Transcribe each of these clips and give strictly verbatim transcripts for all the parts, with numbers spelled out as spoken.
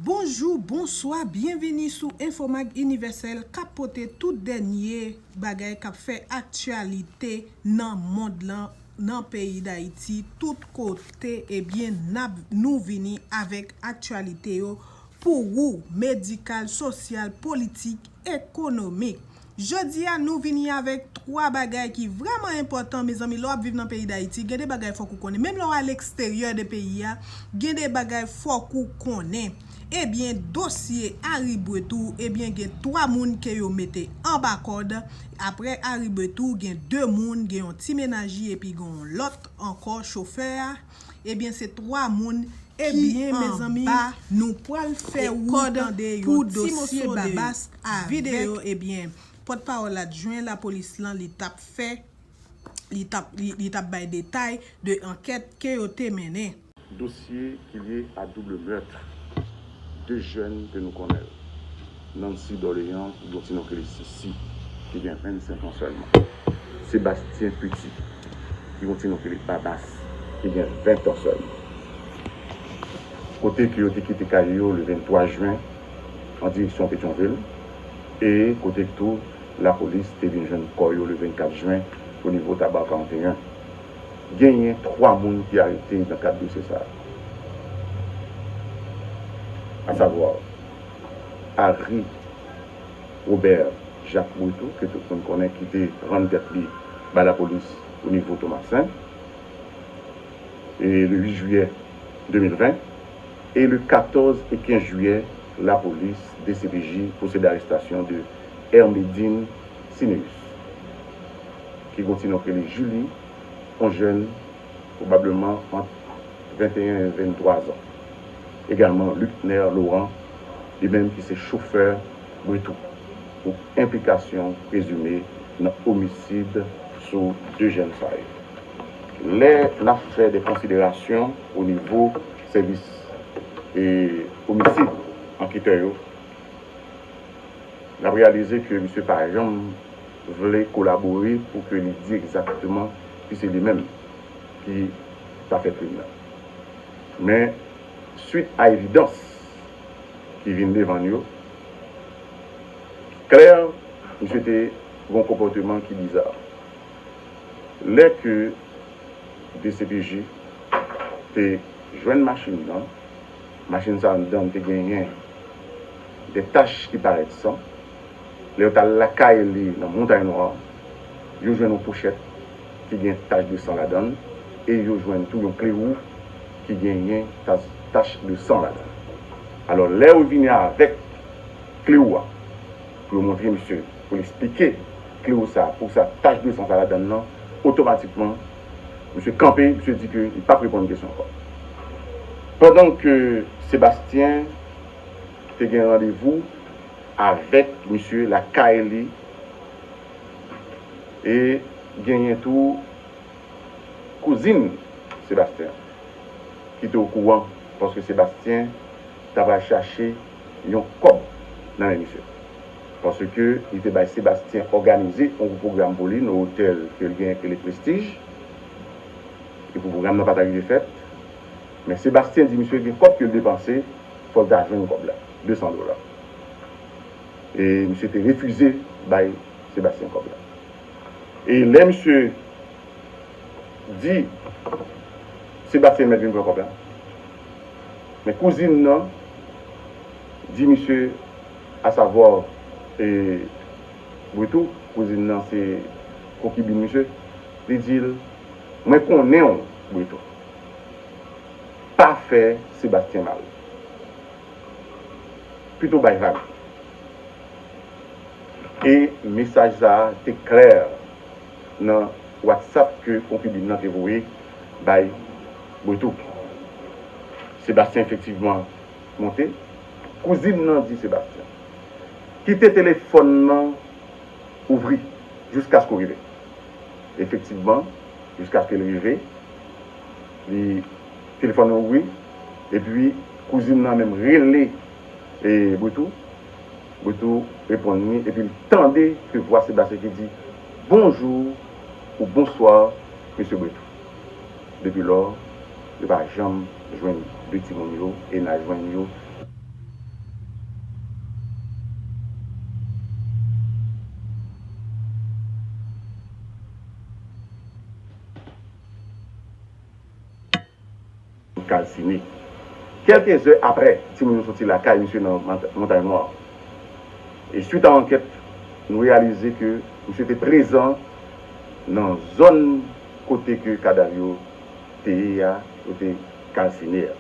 Bonjou, bonswa, byenvini sou Enfomag Inivèsèl k ap pote tout dènye bagay k ap fè aktyalite nan mond lan, nan peyi Dayiti, tout kote, ebyen, n ap, nou vini avèk aktyalite yo pou ou, medikal, sosyal, politik, ekonomik. Jodi a, nou vini avèk twa bagay ki vrèman enpòtan, mezanmi, lè w ap viv nan peyi Dayiti, gen de bagay fòk ou konnen. Menm lè w al eksteryè de peyi a, gen de bagay fòk ou konnen. Ebyen, dosye Harry Bretou, ebyen, gen twa moun ke yo mete anba kòd. Apre Harry Bretou, gen de moun, gen yon ti menaji epi gen yon lòt ankò, chofè a. Ebyen, se twa moun ki anba. Ebyen, mezanmi, nou pral fè ou tande yon ti moso de videyo, ebyen, pòtpawòl adjwen lapolis lan, li t ap fè, li t ap, li, li t ap bay detay de ankèt ke yo te mennen. Dosye ki lye a double meurtre de jèn ke nou konnen, Nancy Dorléans, ki gen yon ti non ki rele Sisi, ki gen vennsenk an sèlman. Sebastien Petit, ki gen yon ti non ki rele Babas, ki gen ven an sèlman. Kote ke yo te kite kay yo le venntwa jen an direksyon Petyonvil, e kote ke tou lapolis te vin jwenn kò yo le vennkat jen o nivo Taba karanteyen. Genyen twa moun ki arete nan kad dosye sa a. Asavwa, Harry Robert Jacques Bretou, ke tout moun konnen, ki te rann tèt li bay lapolis o nivo Tomasen, e le uit jiyè de mil ven, e le katòz e kenz jiyè, lapolis, D C P J, pwosede arestasyon de Hermedine Cinéus, ki gen yon ti non ki rele Julie, yon jèn pwobableman ant venteyen e venntwa zan. Egalman, Luckner Laurent, li menm ki se chofè Bretou, pou enplikasyon prezime nan omisid sou de jèn sa yo. Lè n ap fè de konsiderasyon o nivo sèvis, e, omisid, anketè yo, n ap reyalize ke misye pa janm vle kolabore pou ke li di egzakteman ki se li menm ki ta fè krim nan. Men, swit a evidans ki vin devan n yo, klè, misye te gen yon konpòteman ki biza. Lè ke D C P J te jwenn machin nan, machin sa anndan te genyen de tach ki parèt san. Lè yo t al lakay li nan Montay Nwa, yo jwenn yon pochèt ki gen tach de san ladan l, e yo jwenn tou yon klewou ki genyen tach, tach de san ladan l. Alò, lè yo vini avèk klewou a, pou yo montre misye, pou l eksplike klewou sa, pou sa tach de san sa ladan l nan, otomatikman, misye kanpe, misye di ke li p ap reponn kesyon ankò. Pandan ke Sebastien te gen randevou avèk misye lakay li, e genyen tou kouzin Sebastien ki te okouran, paske Sebastien t ap al chache yon kòb nan men misye. Paske li te bay Sebastien òganize yon pwogram pou li nan otèl ke l genyen ki rele Prestige. Epi pwogram nan pa t rive fèt. Men Sebastien di misye gen kòb ke l depanse, fò l ta jwenn kòb la, de san dola. E misye te refize bay Sebastien kòb la. E lè misye di Sebastien mèt vin pran kòb la, men kouzin nan di misye, asavwa, e, Bretou, kouzin nan se konkibin misye, li di l, mwen konnen w, Bretou. Pa fè Sebastien mal. Pito bay vag. E mesaj sa a te klè nan WhatsApp ke konkibin nan te voye bay Bretou. Sebastien efektivman monte. Kouzin nan di Sebastien, kite telefòn nan ouvri jiskaske w rive. Efektivman, jiskaske l rive, li, telefòn nan ouvri, epi kouzin nan menm rele, e, Bretou. Bretou reponn li, epi l tande ke vwa Sebastien ki di, bonjou ou bonswa, mesye Bretou. Depi lò, yo pa janm jwenn de timoun yo, e n a jwenn yo. kalsine. Kèlke zè aprè, timoun yo soti lakay misye nan Mont-, Montay Nwa. E swit a ankèt, nou reyalize ke misye te prezan nan zòn kote ke kadav yo te ye a, yo te kalsine a.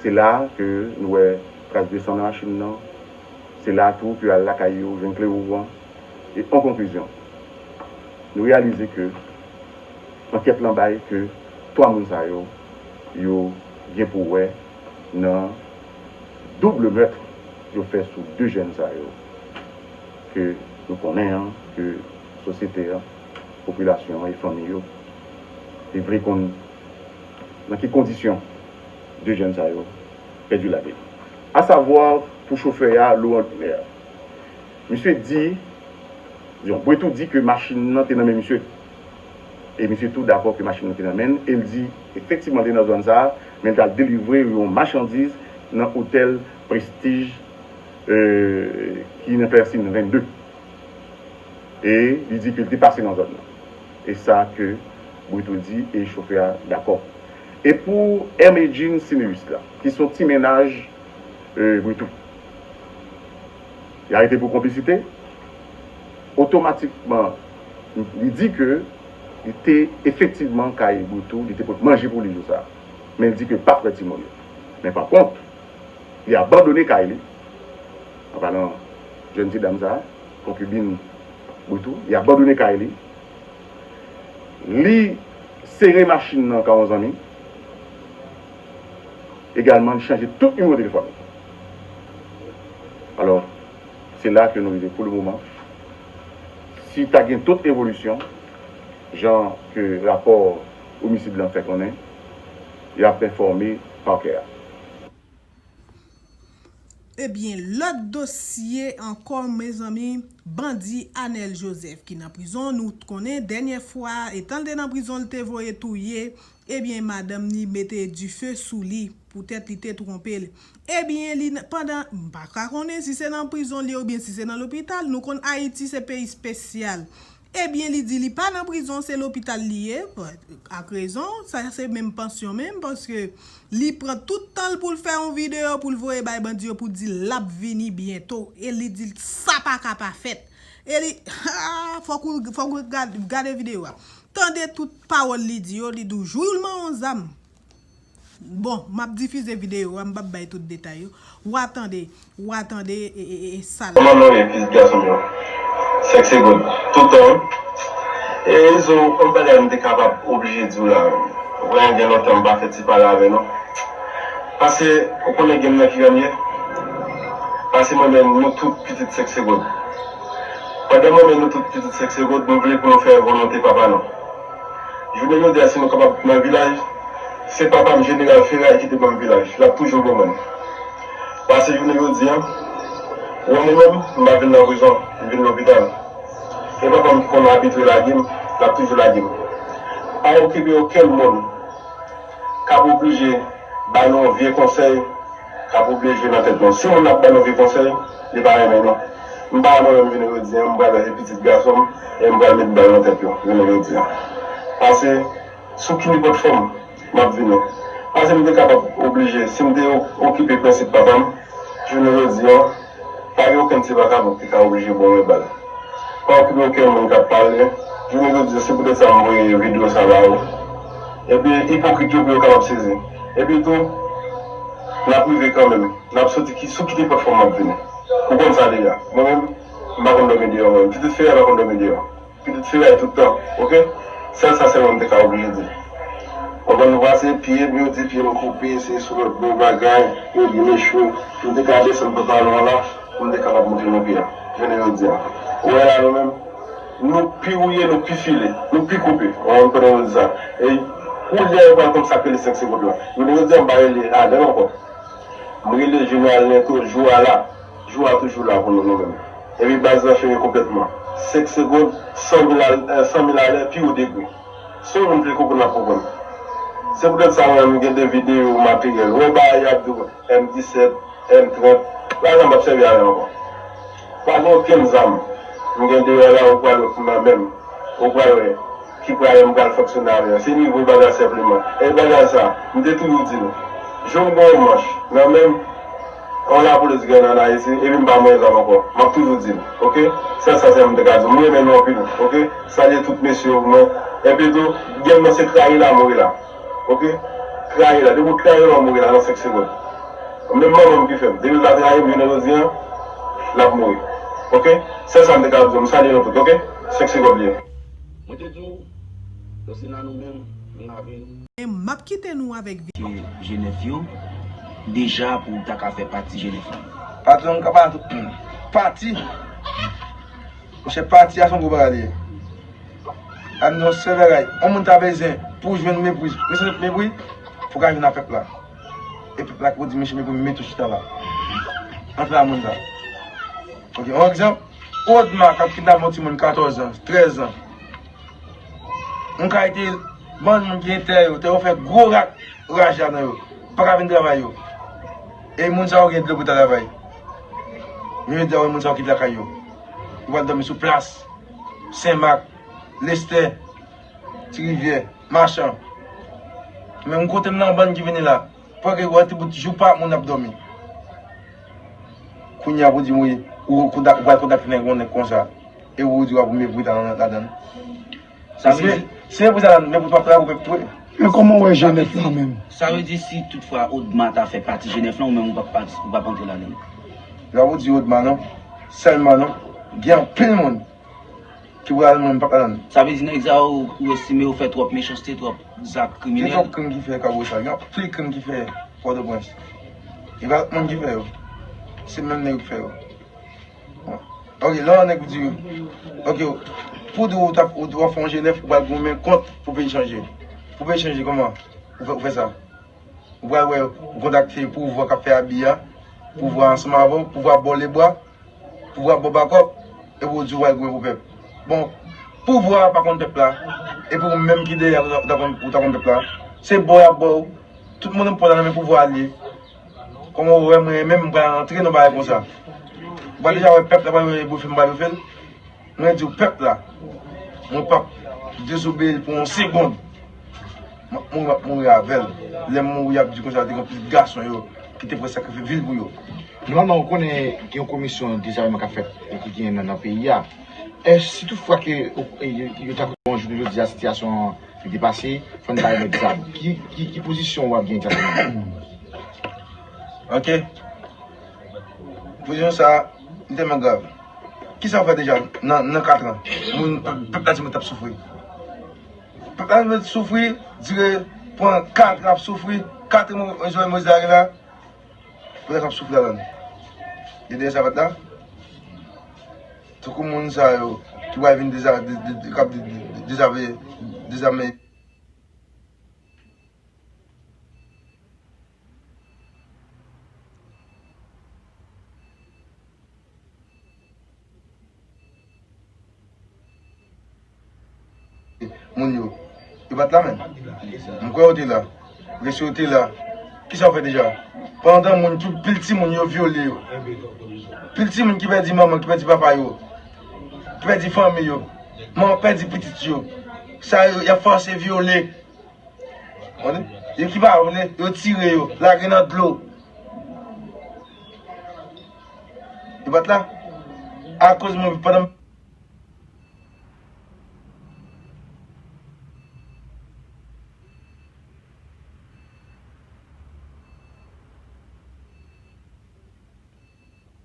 Se la ke nou wè tras de san nan machin nan. Se la tou ke al lakay yo jwenn kle wouvan. E an konklizyon, nou reyalize ke ankèt lan bay ke twa moun sa yo, yo gen pou wè nan double mèt yo fè sou de jèn sa yo, ke nou konnen an, ke sosyete an, popilasyon an e fanmi yo te vle konn nan ki kondisyon de jèn sa yo pèdi lavi. Asavwa, pou chofè a, Laurent Lumière. Misye di, diyon, Bwetou di ke machin nan te nan men misye. E misye tou dakò ke machin nan te nan men l, e l di, efektivman, l te nan zòn sa a, men l t al delivre yon machandiz nan otèl Prestige, euh, ki nan Pèsin vennde. E li di ke l te pase nan zòn nan. E sa ke Bwetou di e chofè a dakò. E pou Hermedjine Cineus la, ki se yon ti mennaj, euh, Bwetou, li arete pou konplisite, otomatikman, li di ke li te efektivman kay Bwetou, li te pot manje pou li jou sa a. Men li di ke l pa t wè timoun yo. Men pa kont, li abandone kay li, an palan jèn ti dam sa a, konkibin Bwetou, li abandone kay li, li sere machin nan ka yon zanmi, egalman li chanje tout nimewo telefòn li. Alò, se la ke nou rive pou le moman. Si ta gen tout evolisyon, jan ke rapò omisid lan fè konnen, y ap enfòme pakè a. Ebyen, lòt dosye ankò, mezanmi, bandi Anèl Jozèf ki nan prizon, nou konnen dènyè fwa, etan l te nan prizon, l te voye touye, ebyen, madanm li mete dife sou li, poutèt li te twonpe l. Ebyen, li, pandan, m pa ka konnen si se nan prizon li ye oubyen si se nan lopital, nou konn Ayiti se peyi espesyal. Ebyen, li di li pa nan prizon, se lopital li ye, ak rezon, sa se menm pansyon menm, paske li pran tout tan l pou l fè yon videyo pou l voye bay bandi yo pou di l ap vini byento, e li di sa pa ka pa fèt. E li, ah, fòk ou, fòk ou gade, gade videyo a. Tande tout pawòl li di yo, li di w jou l man yon zam. Bon, m ap difize videyo a, m p ap bay tout detay yo. W a tande, w a tande e, e, e, e sa la. Kòman nou ye, pitit gason m yo? Sèk se gòd. Toutan. E Izo, yon bagay m te kapab oblije di w la. Ou konnen gen lontan m pa fè ti pale avè nou. Pase, ou konnen gen m nan ki jan m ye? Pase mwen menm, nou tout pitit sèk se gòd. Pandan mwen menm, nou tout pitit sèk se gòd, nou vle pou nou fè volonte papa nou. Jounen jodi a, si nou kapab nan vilaj, se papa m Jeneral Feray ki te ban m vilaj. L ap toujou ban mwen l. Pase jounen jodi a, ou wè mwen menm, m pa vin nan prizon, m vin lopital. E papa m ki konn abitre lage m, l ap toujou lage m. Pa okipe okenn moun k ap oblije ba nou yon vye konsèy, k ap oblije nan tèt nou. Si moun ap ba nou vye konsèy, li pa renmen nou. M pa renmen menm jounen jodi a, m pral lage pitit gason m, e m pral met bal nan tèt yo, jounen jodi a. Pase, sou ki nenpòt fòm, m ap vini. Pase m te kapab oblije, si m te o-, okipe prensip papa m, jounen jodi a, pa gen okenn ti vakabon ki te ka oblije ban mwen bal. Pa okipe okenn moun k ap pale, jounen jodi a, se poutèt sa m voye videyo sa ba ou. Epi ipokrit yo pou yo kapab sezi. Epi tou, n ap rive kanmenm. N ap soti ki, sou ki nenpòt fòm m ap vini. Ou konn sa deja. Mwen menm, m pa konn dòmi deyò mwen. Pitit Feray pa konn dòmi deyò. Pitit Feray tout tan, oke? Sèl sa sèlman m te ka oblije di. Konprann nou pase, pye m yo di pye m koupe, se sou lòt bò bagay, yo di m echwe. M te ka desann pantalon an la, pou m te kapab montre nou pye a. Jounen jodi a. Ou wè la nou menm, nou pi wouye, nou pi file, nou pi koupe. Ou konprann pandan nou di sa. E koulye a yo pral konn sa k rele sèk se gòd la. Jounen jodi a m pa rele Anèl ankò. M rele Jeneral Nèto, jou a la. Jou a toujou la pou nou, nou menm. Epi baz la fini konplètman. Sèk se gòd, san mil a, san mil alè, pi wo degre. Si yon moun vle konprann, l ap konprann. Se poutèt sa mwen menm m gen de videyo materyèl. Ou wè bagay yo ap di w M disèt, M trant. Bagay sa m p ap sèvi avè l ankò. Pa gen okenn zam. M gen deyò la, ou pral wè nan men m. Ou pral wè. ki pral, m pral fonksyone avè yo. Se nivo bagay senpleman. E bagay sa, m te toujou di nou, jou m gen yon manch nan men m, yon lapolis gen ann Ayiti, epi m pa manyen zam ankò, m ap toujou di l, oke? Sèl sa, se m te ka di w. M renmen nou anpil, oke? Salye tout mesye yo pou mwen. Epi tou, gang nan se trayi l a mouri la, oke? Trayi l a. Depi w trayi l, w ap mouri la nan senk segonn. Menm manman m ki fè m. Depi l ta trayi m, jounen jodi a, l ap mouri. Oke? Sèl sa m te ka di w. M salye nou tout, oke? Senk segonn li ye. Mwen te di w, yo se nan nou menm, nou lave nou. E m ap kite nou avèk vi. Ke G nèf yo, deja pou w ta ka fè pati G nèf la. Patwon, m ka pale tou. Pati! Monchè, pati a se yon gwo bagay li ye. An nou sèl bagay, yon moun ta bezwen pou jwenn mepri, rekonèt mepri, fòk al vin a pèp la. E pèp la ki pou di, mesye, mepri, mete w chita la. Antre a moun sa. Ok, yon egzanp, Odma k ap kidnape yon timoun katòz an, trèz an. Yon kay te bann moun ki entè yo, te ofè gwo rak raja nan yo. Pa ka vin travay yo. E moun sa yo gen dlo pou ta travay. Men yo di a wè moun sa yo kite lakay yo. Yo pral dòmi sou plas. Senmak, Lestè, Ti Rivyè, Machan. Men m kote m nan bann ki vini la. Pran ke wè ti bout jou pa moun ap dòmi. Kounye a pou di m wi, ou kontak-, ou pral kontakte nèg yon nèg konsa. E ou di w ap mevri ta ladan. Sa vle di, si mevri ta ladan, mevri pa fè pou pèp tou. Men kòman w wè G nèf la menm? Sa vle di si toutfwa Odma ta fè pati G nèf la, ou menm ou p ap pati, ou p ap antre ladan. La ou di Odma non, sèlman non, gen anpil moun ki pral mwen m p ap ladan. Sa vle di nèg sa yo, ou estime yo fè twòp mechanste, twòp zak kriminèl? Gen twòp krim ki fè Kagosa, gen anpil krim ki fè Pòtoprens. E pa lòt moun ki fè yo. Se menm nèg yo ki fè yo. Ok, lè yon nèg di, ok, pou di w t ap, ou, ou ap fè yon G nèf, ou pral goumen kont pou peyi chanje. Pou peyi chanje, kòman? Ou fè, ou fè sa. Ou pral wè, ou kontakte pouvwa k ap fè abi a, pouvwa ansanm avè w, pouvwa ba w lebra, pouvwa ba w bakòp, epi w di w pral goumen pou pèp. Bon, pouvwa a pa konn pèp la, epi ou menm ki dèyè a, ou ta konn, ou ta konn pèp la. Se ba w y ap ba w, tout monopòl la nan men pouvwa a l ye. Kòman w wè mwen menm m pral antre nan bagay konsa? Ou pa deja wè pèp la pral wè boufè m pral boufè l? Mwen di w pèp la, mwen p ap dezobeyi l pou yon segonn. M ap mouri, m ap mouri avè l. Lè m mouri, y ap di konsa, te gen anpil gason yo ki te prè sakrifye vi l pou yo. Nòmalman, ou konnen gen yon komisyon dezame k ap fèt e ki genyen nan, nan peyi a. Èske si toutfwa ke, e, yo, yo ta konnen jounen jodi a, sitiyasyon an li depase, fò n ta remèt zam. Ki, ki, ki pozisyon w ap gen egzakteman? Ok. Pozisyon sa a, li tèlman grav. Kisa w fè deja nan, nan kat an? Moun, pèp la di moun t ap soufri. Pèp la di moun t ap soufri, dire pran kat an ap soufri, kat an Jovenel Moïse la gen la, pèp la ap soufri ladan l. E dèyè sa fèt la, tankou moun sa yo, ki pral vin deza-, de, de, de, k ap de, de, de, dezame, dezame. Moun yo, yo pa t la menm. M kwè yo te la. Reste yo te la. Kisa yo fè deja? Pandan moun, tout pil timoun yo vyole yo. Pil timoun ki pèdi manman, ki pèdi papa yo. Ki pèdi fanmi yo. Manman pèdi pitit yo. Sa yo, y ap fòse vyole. Yo ki pa vle, yo tire yo, lage nan dlo. Yo pa t la. Akoz mwen, pandan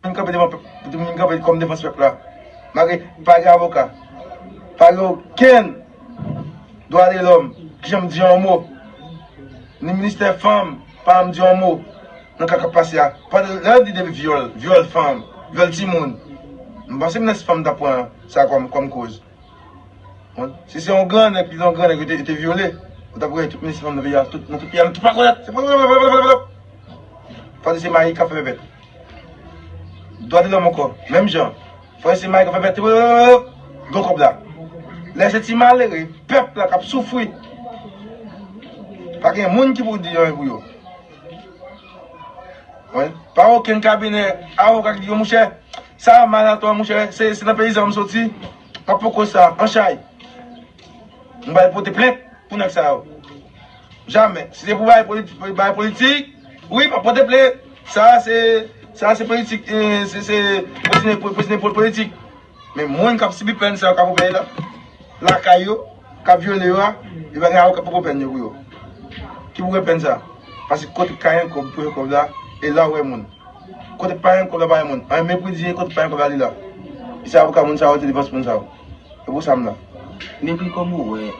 Vin kanpe devan pèp, vin kanpe kòm defans pèp la. Malgre pa gen avoka, pa gen okenn dwa de lòm ki janm di yon mo. Ni ministè fanm pa janm di yon mo nan ka k ap pase a. Pandan lè yo di depi vyòl, vyòl fanm, vyòl timoun, m panse ministè fanm t ap pran sa kòm, kòm koz. Bon, si se yon grannèg, li te yon grannèg, yo te, yo te vyole, ou t ap wè tout minis fanm nan peyi a, tout, nan tout peyi a, nou tout pa konèt. Se pa, pa, pa, pa, pa, pa. Fò di se mari k ap fè pèpèt. Dwa de lòm ankò, menm jan. Fò di se mari k ap fè pèpèt. Gwo kòb la. Lè se ti malere, pèp la k ap soufri. Pa gen moun ki pou di anyen pou yo. Wi. Pa okenn kabinè avoka ki di yo, monchè, sa a mal atò, monchè, se, se nan peyizan m soti. M ap poko sa, an chay. M pral pote plent pou nèg sa yo. Jamè. Si se pou bagay politik, bagay politik, wi, m ap pote plent. Sa se, sa se politik, eh, se, se prezime, prezime politik. Men moun k ap sibi pèn sa yo k ap opere la, lakay yo, k ap vyole yo a, yo pa gen avoka pou pran pèn yo pou yo. Ki pou pran pèn sa? Paske kote k ka gen kòb pou yo kòb la, e la w wè moun. Kote k pa gen kòb la pa gen moun. An meprize kote k pa gen kòb la li la. E se avoka moun sa yo, se defans moun sa yo. E pou sa m la. Mepri kòman w wè?